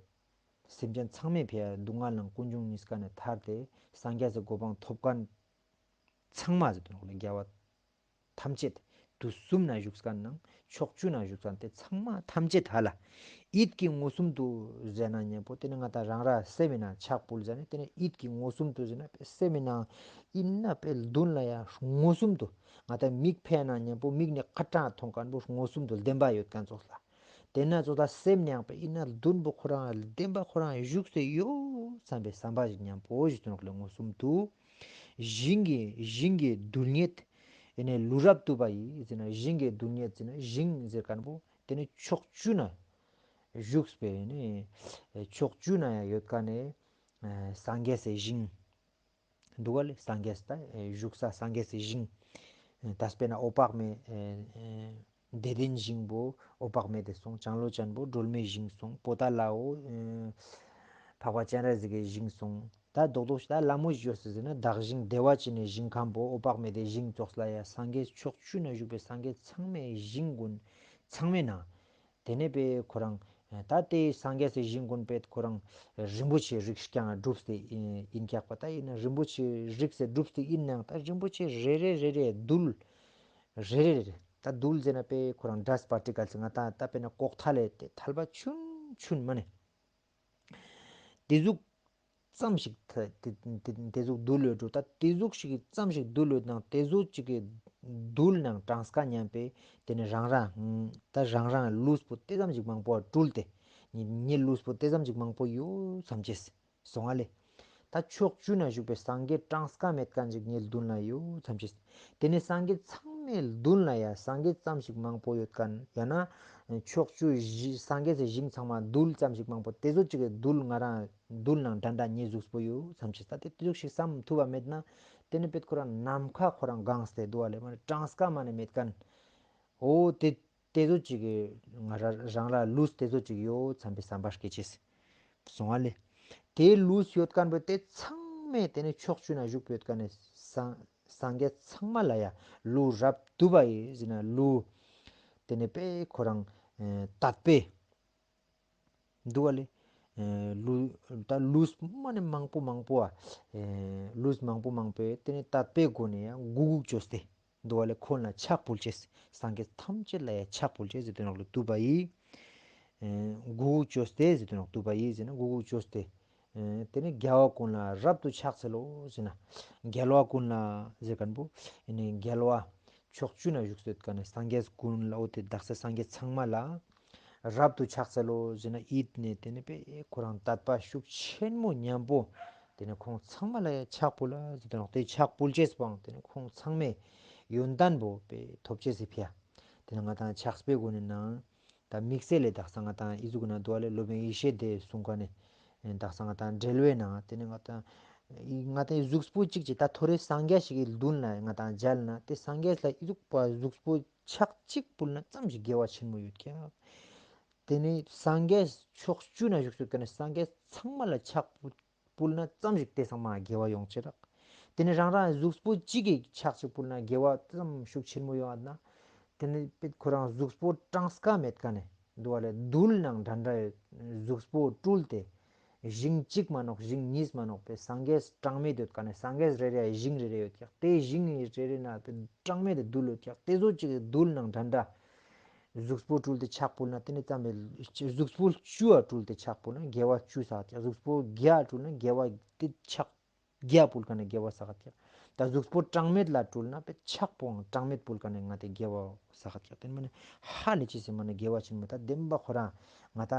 སེམས་ཅན་ཚང་མའི་ཕི་འ་སྡུག་བསྔལ་ནང་ཀུན་འབྱུང་གཉིས་ཀ་ནེ་ཐར་ཏེ་སངས་རྒྱས་སི་གོ་འཕང་ཐོབ་ཁན་ཚང་མ་ཟེར་དུག་ལེ་རྒྱལ་བ། ཐམས་ཅད། དུས་གསུམ་ན་བཞུགས་ཁན་ནང་ཕྱོགས་བཅུ་ན་བཞུགས་ཁན་ཏེ་ཚང་མ་ཐམས་ཅད་ཧ་ལ། ཡིད་ཀྱིས་མངོན་སུམ་དུ་ཟེར་ན་ཉམ་པོ་ཏེ་ནེ་ང་དང་རང་ར་སེམས་མི་ནང་ཕྱག་ཕུལ་ཟ་ནེ་ཏེ་ནེ་ཡིད་ཀྱིས་མངོན་སུམ་དུ་ཟེར་ན་པེ་སེམས་མི་ནང་ཨིན་ན་པེ་དུན་ལ་ཡ་མངོན་སུམ་དུ་ང་དང་མིག་ཕན་ན་ཉམ་པོ་མིག་ནེ་ཁ་ཏང་ཐོང་ཁན་པོ་མངོན་སུམ་དུ་ལྡན་པ་ཡོད་ཁན་ཙོགས་ལ། ཏེ་ན་ཙོགས་ལ་སེམས་ནེ་ཡང་པེ་ཨིན་ན་དུན་པོ་ཁོ་རང་ལྡན་པ་ཁོ་རང་བཞུགས་སེ་ཡོད་སམ་པེ་སམ་པ་ཞིག་ཉམ་པོ་ཞིག་དུན་ལ་མངོན་སུམ་དུ། ཞིང་གི་ཞིང་གི་རྡུལ་སྙེད། ཨེ་ནེ་ཀླུ་རབ་བཏུལ་བ་ཡི་ཟེར་ན་ཞིང་གི་རྡུལ་སྙེད་ཟེར་ན་ཞིང་ཟེར་ཁན་པོ་ཏེ་ནེ་ཕྱོགས་བཅུ་ན་བཞུགས་པའི་ཨེ་ནེ་ཕྱོགས་བཅུ་ན་ཡང་ཡོད་ཁན་ནི་སངས་རྒྱས་སི་ཞིང་། སྡུག་བསྔལ་ལས་སངས་རྒྱས་ད་བཞུགས་ས་སངས་རྒྱས་སི་ཞིང་། ད་དཔེར་ན་འོད་དཔག་མེད། བདེ་ལྡན་ཞིང་པོ་འོད་དཔག་མེད་དེ་སོང་། ལྕང་ལོ་ཅན་པོ་སྒྲོལ་མའི་ཞིང་སོང་། པོ་ཏ་ལའོ་འཕགས་པ་སྤྱན་རས་གཟིགས་ཀྱི་ཞིང་སོང་། ད་རྡོག་རྡོག་ཤིག་ད་ལ་མོ་ཞིག་ཡོད་ཟེར་ན་བདག་ཞིང་བདེ་བ་ཅན་ནི་ཞིང་ཁམས་པོ་འོད་དཔག་མེད་དེ་ཞིང་ཙོགས་ལ་ཡ་སངས་རྒྱས་ཕྱོགས་བཅུ་ན་བཞུགས་པའི་སངས་རྒྱས་ཚང་མའི་ཞིང་ཀུན་ཚང་མའི་ནང་། ཏེ་ནེ་པེ་ཁོ་རང་ ད་དེ་སངས་རྒྱས་སི་ཞིང་ཀུན་པོ་ཁོ་རང་རིན་པོ་ཆེ་རིགས་རྐྱང་གྲུབ་སྟེ་ཨིན་ཀྱག་པ། ད་ཨིན་ན་རིན་པོ་ཆེ་རིགས་སེ་གྲུབ་སྟེ་ཨིན་ནའང་ད་རིན་པོ་ཆེ་རེ་རེ་རེ་རེ་རྡུལ་རེ་རེ་རེ་རེ་ད་རྡུལ་ཟེར་ན་པེ་ཁོ་རང་ཌས་པར་ཊི་ཀལ་ང་ཏང་ད་པེ་ན་ཀོག་ཐལ་ལེ་དེ་ཐལ་བ་ཆུན་ཆུན་མ་ནེ། དེ་ཟུག་ཙམ་ཞིག་ཐ་དེ་དེ་དེ་ཟུག་རྡུལ་ཡོད་འགྲོ། ད་དེ་ཟུག་ཞིག་ཙམ་ཞིག་རྡུལ་ཡོད་ནའང་དེ་ཟུག་ཅིག་གི་རྡུལ་ནང་གྲངས་ཀ་མཉམ་པོ་དེ་ནི་རང་རང་ད་རང་རང་ལུས་པོ་དེ་ཙམ་ཞིག་མང་པོ་སྤྲུལ་ཏེ་ངའི་ངའི་ལུས་པོ་དེ་ཙམ་ཞིག་མང་པོ་ཡོད་བསམ་ཅེས་སོང་ང་ལེ། ད་ཕྱོགས་བཅུ་ན་བཞུགས་པའི་སངས་རྒྱས་གྲངས་ཀ་མེད་མཁན་ཞིག་ངའི་མདུན་ལ་ཡོད་བསམ་ཅེས། དེ་ནི་སངས་རྒྱས་ཚང་མའི་མདུན་ལ་ཡ་སངས་རྒྱས་ཙམ་ཞིག་མང་པོ་ཡོད་མཁན་ཡང་ན་ཕྱོགས་བཅུའི་ཞི་སངས་རྒྱས་སི་ཞིང་ཚང་མ་རྡུལ་ཙམ་ཞིག་མང་པོ་དེ་ཟུག་ཅིག་གི་རྡུལ་ང་རང་རྡུལ་ནང་འདྲ་འདྲ་ངའི་གཟུགས་པོ་ཡོད་བསམ་ཅེས། ད་དེ་དེ་ཟུག་ཞིག་བསམ་ཐུབ་པ་མེད་ན་དེ་ནི་པེ་ཁོ་རང་ནམ་མཁའ་ཁོ་རང་གང་སྟེ་འདུག་པ་ལེ། མ་ནེ་གྲངས་ཀ་མ་ནེ་མེད་མཁན། འོ་དེ་དེ་ཟུག་ཅིག་གི་ང་རང་རང་ལ་ལུས་དེ་ཟུག་ཅིག་ཡོད་བསམ་པའི་བསམ་པ་སྐྱེ་ཅེས་སོང་ང་ལེ། དེ་ལུས་ཡོད་མཁན་པོ་དེ་ཚང་མས་དེ་ནི་ཕྱོགས་བཅུ་ན་བཞུགས་པའི་ཡོད་མཁན་ནི་སངས་སངས་རྒྱས་ཚང་མ་ལ་ཡ་ལུས་རབ་ཏུ་བ་ཡི་ཟེར་ན་ལུས་དེ་ནི་པེ་ཁོ་རང་ཨེ་དད་པས་འདུག་པ་ལེ། ཨེ་ལུས་ད་ལུས་མ་ནེ་མང་པོ་མང་པོ་ཨ་ཨེ་ལུས་མང་པོ་མང་པོས་དེ་ནི་དད་པའི་སྒོ་ནས་ཡང་མགོ་གུག་བཅོས་ཏེ་འདུག་པ་ལེ། ཁོང་ལ་ཕྱག་ཕུལ་ཅེས། སངས་རྒྱས་ཐམས་ཅད་ལ་ཡང་ཕྱག་ཕུལ་ཅེས་ཟེར་དོན་ལ་ལུས་ཏུ་བ་ཡི། ཨེ་མགོ་གུག་བཅོས་ཏེ་ཟེར་དོན་ལ་ལུས་ཏུ་བ་ཡི་ཟེར་ན་མགོ་གུག་བཅོས་ཏེ། ཨེ་དེ་ནི་རྒྱལ་བ་ཀུན་ལ་རབ་ཏུ་ཕྱག་འཚལ་ལོ་ཟེར་ན། རྒྱལ་བ་ཀུན་ལ་ཟེར་མཁན་པོ་ཨེ་ནི་རྒྱལ་བ་ཕྱོགས་བཅུ་ན་བཞུགས་སེ་ཡོད་མཁན་ནི་སངས་རྒྱས་ཀུན་ལ་འོ་དེ་དག་ས་སངས་རྒྱས་ཚང་མ་ལ་རབ་ཏུ་ཕྱག་འཚལ་ལོ་ཟེར་ན་ཨིད་ནེ་དེ་ནི་པེ་ཁོ་རང་དད་པ་ཤུགས་ཆེན་མོ་མཉམ་པོ་དེ་ནི་ཁོང་ཚང་མ་ལ་ཡང་ཕྱག་ཕུལ་ལ་ཟེར་དོན་ལ་དེ་ཕྱག་ཕུལ་ཅེས་པོའང་དེ་ནི་ཁོང་ཚང་མའི་ཡོན་ཏན་པོ་པེ་ཐོབ་ཅེས་སི་ཕི་ཡ། དེ་ནི་ང་ཏང་ཕྱག་དཔེའི་སྒོ་ནས་ནང་ད་དམིགས་བསལ་ལས་དག་ས་ང་ཏང་ཨི་ཟུག་གི་ནང་འདུག་པ་ལེ། སློབ་དཔོན་ཡེ་ཤེས་སྡེ་གསུང་མཁན་ནི་དག་ས་ང་ཏང་འགྲེལ་པའི་ནང་དེ་ནི་ང་ཏང་ང་ཏང་གཟུགས་པོ་གཅིག་ཅིག་ད་ཐོ་རེ་སངས་རྒྱས་ཤིག་གི་མདུན་ལ་ང་ཏང་མཇལ་ན་དེ་སངས་རྒྱས་ལ་ཨི་ཟུག་པ་གཟུགས་པོ་ཕྱག་གཅིག་ཕུལ་ན་ཙམ་ཞིག་དགེ་བ་ཆེན་མོ་ཡོད་ཀྱག། དེ་ནི་སངས་རྒྱས་ཕྱོགས་བཅུ་ན་བཞུགས་སེ་ཡོད་མཁན་ནི་སངས་རྒྱས་ཚང་མ་ལ་ཕྱག་ཕུལ་ཕུལ་ན་ཙམ་ཞིག་དེ་ཚང་མ་དགེ་བ་ཡོང་ཅེས་རག། དེ་ནི་རང་རང་གཟུགས་པོ་གཅིག་གི་ཕྱག་གཅིག་ཕུལ་ན་དགེ་བ་ཙམ་ཤུགས་ཆེན་མོ་ཡོང་ང་ན། དེ་ནི་པེ་ཁོ་རང་གཟུགས་པོ་གྲངས་ཀ་མེད་མཁན་ནི་འདུག་པ་ལེ། རྡུལ་ནང་འདྲ་འདྲ་ཡོད་གཟུགས་པོ་སྤྲུལ་ཏེ། ཞིང་གཅིག་མ་ནོག། ཞིང་གཉིས་མ་ནོག། པེ་སངས་རྒྱས་གྲངས་མེད་ཡོད་མཁན་ནི་སངས་རྒྱས་རེ་རེ་ཞིང་རེ་རེ་ཡོད་ཀྱག། དེ་ཞིང་རེ་རེ་ན་པེ་གྲངས་མེད་དེ་རྡུལ་ཡོད་ཀྱག། དེ་ཟུག་ཅིག་རྡུལ་ནང་འདྲ་འདྲ། གཟུགས་པོ་སྤྲུལ་ཏེ་ཕྱག་ཕུལ་ན་དེ་ནི་ཙམ་པའི་གཟུགས་པོ་བཅུ་བ་སྤྲུལ་ཏེ་ཕྱག་ཕུལ་ན་དགེ་བ་བཅུ་བསགས་ཀྱག། གཟུགས་པོ་བརྒྱ་སྤྲུལ་ན་དགེ་བ་དེ་ཕྱག་བརྒྱ་ཕུལ་མཁན་ནི་དགེ་བ་བསགས་ཀྱག། ད་གཟུགས་པོ་གྲངས་མེད་ལ་སྤྲུལ་ན་པེ་ཕྱག་པོའང་གྲངས་མེད་ཕུལ་མཁན་ནི་ང་ཏང་དགེ་བ་བསགས་ཀྱག། དེ་མ་ནི་ཧ་ལས་ཅི་སེ་མ་ནི་དགེ་བ་ཆེན་མོ་ད་བདེན་པ་ཁོ་རང་ང་ཏང་